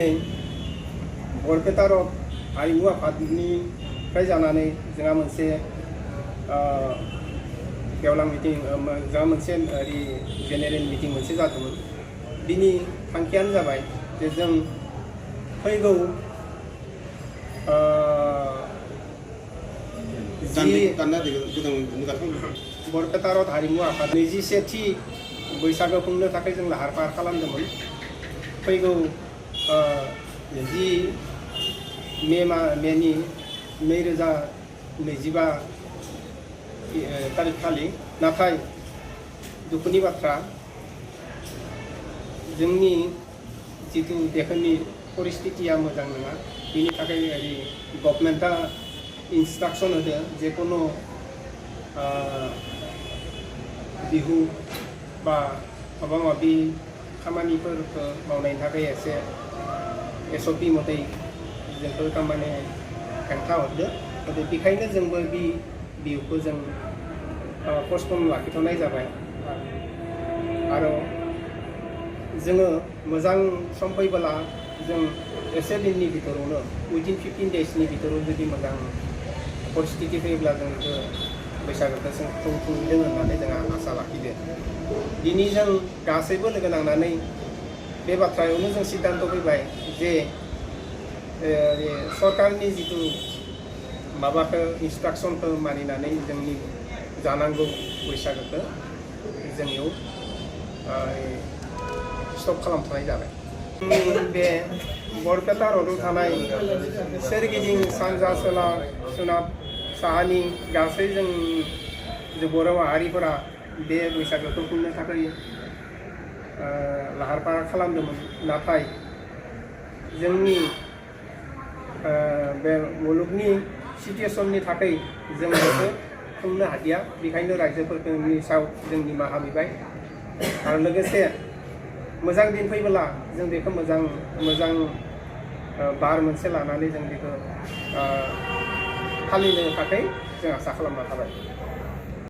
बरपेटायाव हारिमु आफादनिफ्राय जानानै जोंहा मोनसे गेवलां मिटिं जोंहा मोनसे जेनेरेल मिटिं मोनसे जादोंमोन। बिनि थांखियानो जाबाय जे जों फैगौ बरपेटायाव हारिमु आफाद 21थि बैसागो खुंनो थाखाय जों लाहार फाहार खालामदोंमोन। फैगौ 10 मेनि 2025 तारिख खालि नाथाय दुखुनि बाथ्रा जोंनि जितु देखोनि परिस्थितिया मोजां नङा। बिनि थाखाय गभर्नमेन्टआ इन्सट्राक्शन होदों जेकुनु बिहु बा माबा माबि खामानिफोरखौ मावनायनि थाखाय एसे SOP मथे जोंखौ थारमाने हेंथा हरदो। बेखायनो जोंबो बिहुखौ जों पस्टपन लाखिथ'नाय जाबाय। आरो जोङो मोजां सम फैबोला जों एसे दिननि भितरावनो उइदिन 15 डेजनि भितराव जुदि मोजां परिस्थिति फैयोब्ला जों बैसागोखौ जों खुंफुंदों होननानै जोंहा आसा लाखिदों। दिनै जों गासैबो लोगो नांनानै बे बाथ्रायावनो जों सिद्धांत फैबाय जे सरकारनि जितु माबाखौ इन्सट्राक्शनखौ मानिनानै जोंनि जानांगौ बैसागोखौ जोंनियाव स्टप खालामथ'नाय जाबाय। बे बरपेटा र'डआव थानाय सोरगिदिं सानजा सोनाब साहानि गासै जों बर' माहारिफोरा बे बैसागोखौ खुंनो थाखाय लाहार फाहार खालामदोंमोन। नाथाय जोंनि बे मुलुगनि सिचुएसननि थाखाय जों बेखौ खुंनो हादिया। बेखायनो रायजोफोरनि सायाव जों निमाहा बिबाय। आरो लोगोसे मोजां दिन फैबोला जों बेखौ मोजां बार मोनसे लानानै जों बेखौ फालिनो थाखाय जों आसा खालामना थाबाय।